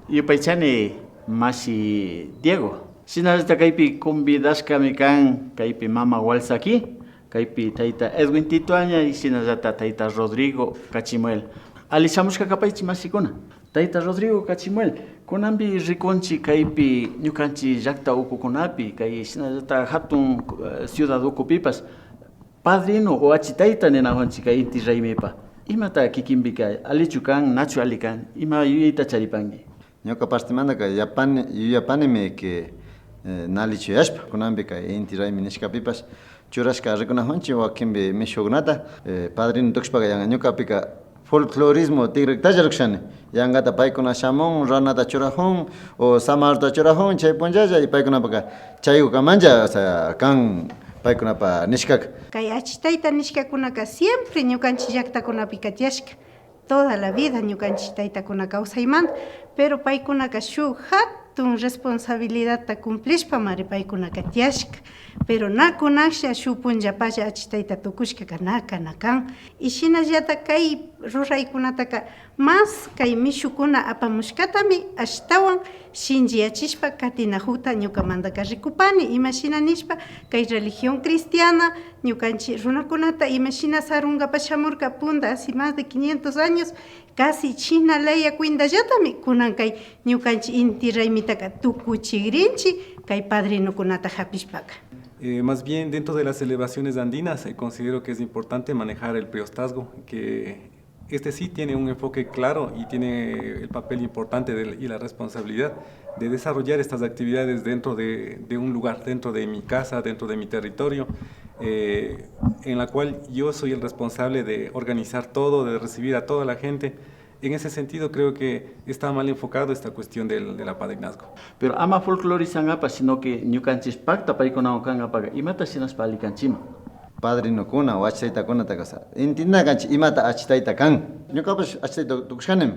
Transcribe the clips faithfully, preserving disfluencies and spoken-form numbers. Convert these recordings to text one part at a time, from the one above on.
Yupaychani mashi Diego. Shinallata kaypi convidashkami kan, kaypi mama Walsaki, kaypi tayta Edwin Tito Aña y shinallata tayta Rodrigo Cachimuel. Ali shamushka kapaychi mashikuna. Tayta Rodrigo Cachimuel, kunanpi rikunchi kaypi ñukanchi llakta ukukunapi, kay shinallata hatun, eh, ciudad ukupipash padrino o achitayta ninajunchi kay inti raymipa. Imata kikinpika alichu kan, nachu ali kan, ima yuyayta charipanki? Ñuka partemantaka yapani, yuyapanimi que, eh, na allichu yashpa, kunanpika inti raymi nishkapipash churashka rikunajunchi wakinpi mishukunata, eh, padrino tukushpaka yanga ñukapika folclorismo tikriktalla rikushani. Yangata paykuna shamun, ranata churajun o samarta churajun chay punllalla y paykunapaka chaykukamanlla, o sea, kan paykunapa nishkaka. Kay achitayta nishkakunaka siempre ñukanchi llaktakunapika tiyashka. Toda la vida ñukanchi taytakuna kawsaymanta, pero paykunaka shuk hatun responsabilidadta cumplishpamari paykunaka tiyashka, pero na kunanlla shuk punllapalla achitayta tukushkaka na kana kan. Y shinallata kay ruraykunataka mas kay mishukuna apamushkatami ashtawan shinchiyachishpa katinajukta ñukamantaka rikupani, imashina nishpa kay religión cristiana ñukanchi runakunata imashina sarunkapak shamurka punta, hace más de quinientos años, casi shina laya cuentallatami kunan kay ñukanchi inti raymitaka tukuchigrinchi kay padrinokunata japishpaka. Eh, más bien, dentro de las celebraciones andinas, eh, considero que es importante manejar el priostazgo, que este sí tiene un enfoque claro y tiene el papel importante del- y la responsabilidad de desarrollar estas actividades dentro de, de un lugar, dentro de mi casa, dentro de mi territorio, eh, en la cual yo soy el responsable de organizar todo, de recibir a toda la gente. En ese sentido, creo que está mal enfocado esta cuestión del, del apadrinazgo. Pero ama folclorizankapak, sino que ñukanchik pakta paykunawan kankapaka, imata shinashpa ali kanchikman? Padrinokuna o achitaytakunataka, o sea, entendina kanchik imata achitayta kan. Ñukapash achitayta tukushkanimi.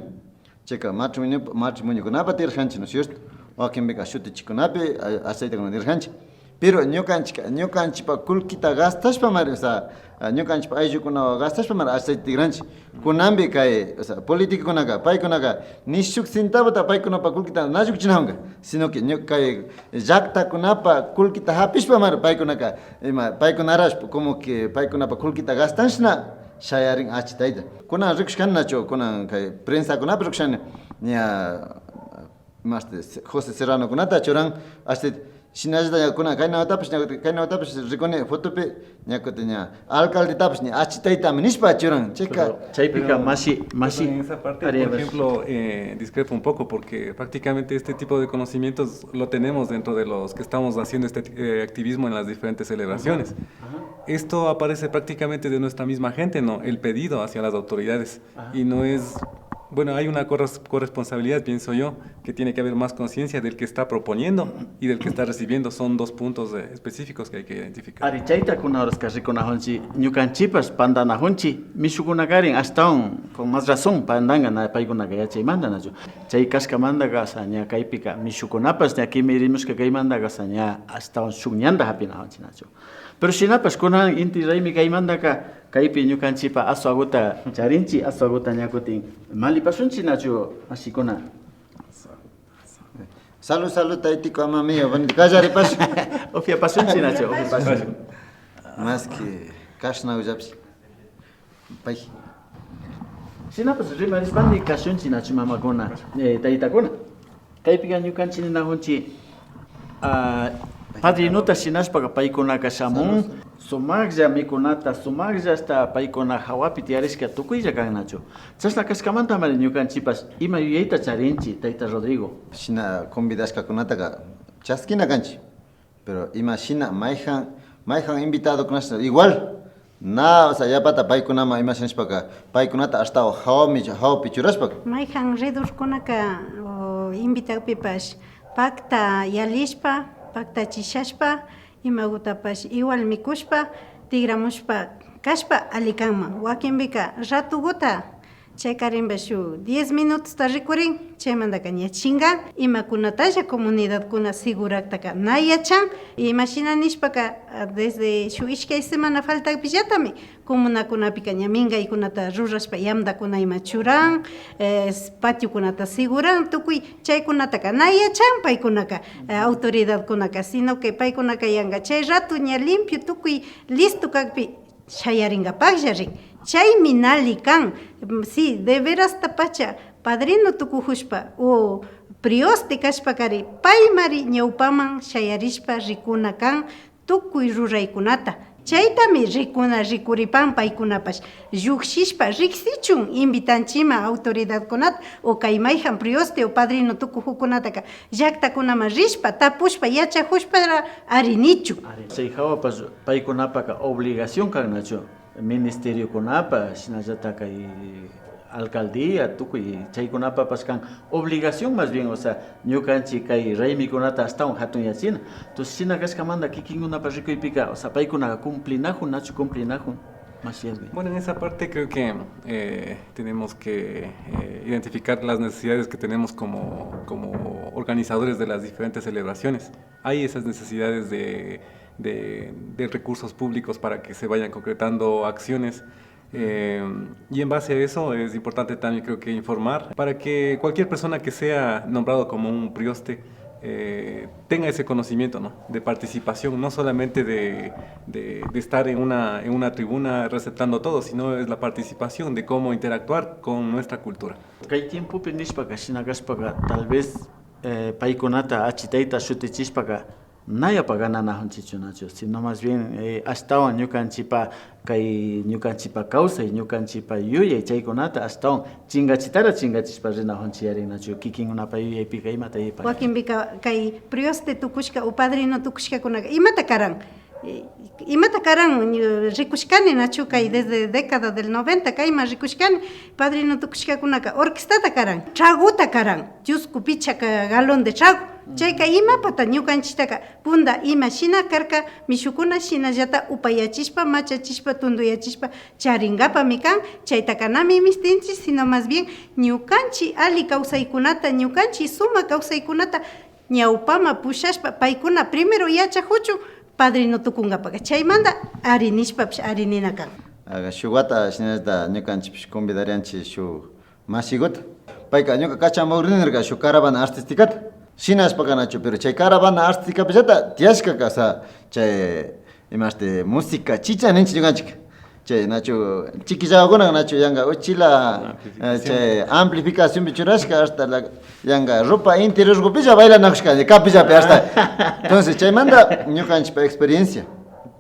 Chayka matrimonio, matrimoniokunapak tikrashkanchik, ¿no es cierto? Wakinpika shutichikunapi, a- achitaytakuna tikrashkanchik. Pero ñukanchikka, ñukanchikpa kullkita gastashpamari, o sea, ñukanchikpa ayllukunawan gastashpamari achitayta tikranchik. Kunanpi kay, o sea, políticokunaka, paykunaka ni shuk centavota paykunapa kullkita na llukshinajunka, sino que ñuka kay llaktakunapa kullkita japishpamari paykunaka, ima, paykunarash como que paykunapa kullkita gastanshna shayarin achitayta. Kunan rikushkani nachu, kunan kay prensakunapi rikushkani, ña, mashti, José Serranokunata churan, ashti, shinallata ña kunan kaynawatapash, ña kutin kaynawatapash rikuni fotopi, ña kutin ña alcaldetapash ña achitaytami nishpa churan, chayka. Pero chaypika pero, mashi, pero mashi, en esa parte, ari, por a ver. Ejemplo, eh, discrepo un poco porque prácticamente este tipo de conocimientos lo tenemos dentro de los que estamos haciendo este, eh, activismo en las diferentes celebraciones. Ajá. Esto aparece prácticamente de nuestra misma gente, ¿no? El pedido hacia las autoridades. Ajá. Y no es, bueno, hay una corres- corresponsabilidad, pienso yo, que tiene que haber más conciencia del que está proponiendo y del que está recibiendo. Son dos puntos, eh, específicos que hay que identificar. Ari, chayta kuna horaska rikunajunchik, ñukanchikpash pantanajunchik, mishukunakarin ashtawan con más razón pandanka, na paykunaka yachaymanta nachu. Chay kashkamantaka, o sea, ña kaypika mishukunapash ña kimirimushka kaymantaka, o sea, ña ashtawan shuk ñanta japinajunchik nachu. Pero shinapash kunan inti raymi kaymantaka, kaypi ñukanchikpa aswaguta charinchik, aswaguta ña kutin malipashunchik nachu, mashikuna. Salud, salud, taytiku, amamiyo, bonito, kallaripash. Upiapashunchik nachu, upiapashun. Más que kashna ullapish. Pay. Shinapash rimarishpami kashunchik nachu mamakuna, eh, taytakuna. Kaypika ñukanchik ninajunchik, ah, padrinota shinashpaka paykunaka shamun, sumaklla mikunata, sumaklla hasta paykuna jawapi tiyarishka tukuylla kan nachu. Chashna kashkamantamari ñukanchikpash ima yuyayta charinchik, tayta Rodrigo. Shina convidashkakunataka chaskina kanchik. Pero imashina, mayjan, mayjan invitadokunashna igual, na, o sea, yapata paykunaman imashinashpaka, paykunata ashtawan jawami, jawpi churashpaka. Mayjan redorkunaka, o, invitakpipash pakta yalishpa, pakta chishashpa, imagutapash igual mikushpa, tigramushpa kashpa ali kanman. Wakinpika ratuguta Chaykarinpa shuk diez minutosta rikurin, chaymantaka ña chinkan, imakunatalla comunidadkuna seguraktaka na yachan, imashina nishpaka, ah, desde shuk ishkay semana faltakpillatami comunakunapika ña minkaykunata rurashpa yamtakuna ima churan, eh, patiokunata seguran, tukuy chaykunataka na yachan paykunaka, eh, autoridadkunaka, sino que paykunaka yanka chay rato ña limpio tukuy listo kakpi shayarinkapaklla rin. Chaymi nali kan. Mm, sí, de verastapacha padrino tukujushpa o prioste kashpakari, paymari ñawpaman shayarishpa rikuna kan tukuy ruraykunata. Chaytami rikuna, rikuripan paykunapash llukshishpa riksichun invitanchiman autoridadkunata o kay mayjan prioste o padrino tukujukunataka llaktakunaman rishpa, tapushpa, yachajushpara ari nichun. Ari, chay jawapash paykunapaka obligación kan nachu, ministeriokunapa, shinallata kay alcaldía, tukuy chaykunapapash kan obligación, más bien, o sea, ñukanchik kay raymikunata ashtawan jatunyachina. Entonces, shina kashkamanta kikinkunapa rikuypika, o sea, paykunaka cumplinajun nachu cumplinajun, más bien. Bueno, en esa parte creo que, eh, tenemos que, eh, identificar las necesidades que tenemos como, como organizadores de las diferentes celebraciones. Hay esas necesidades de, de, de recursos públicos para que se vayan concretando acciones. Eh, y en base a eso es importante también, creo que, informar para que cualquier persona que sea nombrado como un prioste, eh, tenga ese conocimiento, ¿no? De participación, no solamente de, de, de estar en una, en una tribuna receptando todo, sino es la participación de cómo interactuar con nuestra cultura. Kay tiempopi nishpaka, shina kashpaka, tal vez, eh, paykunata achitayta shutichishpaka, na yapa gananajunchikchu nachu, sino más bien, eh, ashtawan ñukanchikpa kay, ñukanchikpa kawsay, ñukanchikpa yuyay chaykunata ashtawan chinkachitara chinkachishpa rinajunchik yarin nachu, kikinkunapa yuyaypika imata yapa. Wakinpika kay prioste tukushka o padrino tukushkakunaka imata karan? Eh, imata karan, eh, rikushkani nachu kay desde década del noventa kayma rikushkani, padrino tukushkakunaka orquestata karan, tragota karan, chusku pichka galón de trago. Chayka imapata ñukanchiktaka punta ima shina karka, mishukuna shinallata upayachishpa, machachishpa, tuntuyachishpa charinkapami kan. Chaytaka nami mistinchik, sino más bien ñukanchik alli kawsaykunata, ñukanchik sumak kawsaykunata ñawpaman pushashpa, paykuna primero yachajuchun padrino tukunkapaka, chaymanta ari nishpapish ari nina kan. Aga, shuk wata shinallata ñukanchikpish convidarianchik shuk mashiguta. Payka ñuka Cachambauri nirka shuk caravana artísticata. Shinashpaka nachu, pero chay caravana artísticapillata tiyashkaka, sa, chay, imashti, música chicha ninchik ñukanchik. Chay, nachu, chikillawakunan, nachu, yanka uchila, eh, chay amplificacionpi churashka, hasta la, yanka ropa interiorkupilla bailanakushka, kapillapi hasta. Entonces, chaymanta ñukanchikpa experiencia.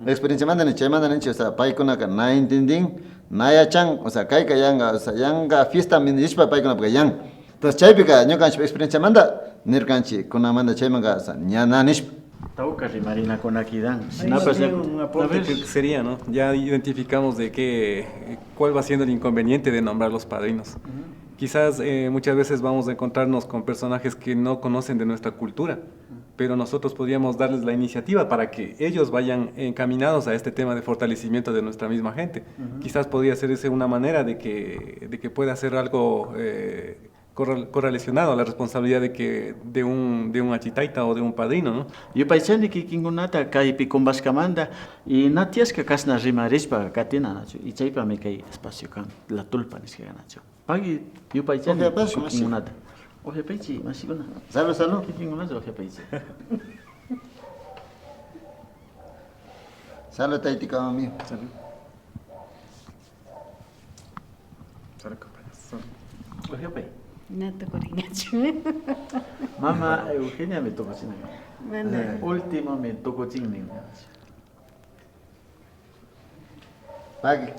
Experienciamanta ni, chaymanta ninchik, o sea, paykunaka na entendin, na yachan, o sea, kayka yanka, o sea, yanka fiesta minishpa paykunapaka yan. Entonces, chaypika ñukanchikpa experienciamanta nirkanchik, kunanmanta chaymanka, o sea, ña na nishpa. Tawka rimarinakunakidan. Ahí shinapash más bien un aporte a ver. Creo que sería, ¿no? Ya identificamos de qué, eh, cuál va siendo el inconveniente de nombrar los padrinos. Quizás, eh, muchas veces vamos a encontrarnos con personajes que no conocen de nuestra cultura, pero nosotros podríamos darles la iniciativa para que ellos vayan encaminados a este tema de fortalecimiento de nuestra misma gente. Quizás podría ser ese una manera de que, de que pueda ser algo, eh, correl-, correlacionado a la responsabilidad de que, de un, de un achitaita o de un padrino, ¿no? Yupaychani kikinkunata kaypi kumbashkamanta y na tiyashka kashna rimarishpa katina, nachu? Y chaypami kay espacio kan, La Tulpa nishka, nachu? Pagui, yupaychani. Upyapaychik, mashi. Kikinkunata. Upyapaychik, mashikuna. Salud, salud. Kikinkunata upyapaychik. Salud, taytika mami. Salud. Salud, compañeros. Salud. Upyapay. Na tukurinkachu. Mama Eugeniami tukuchinaka. Mana. Eh, últimomi tukuchin ninka. Pagui.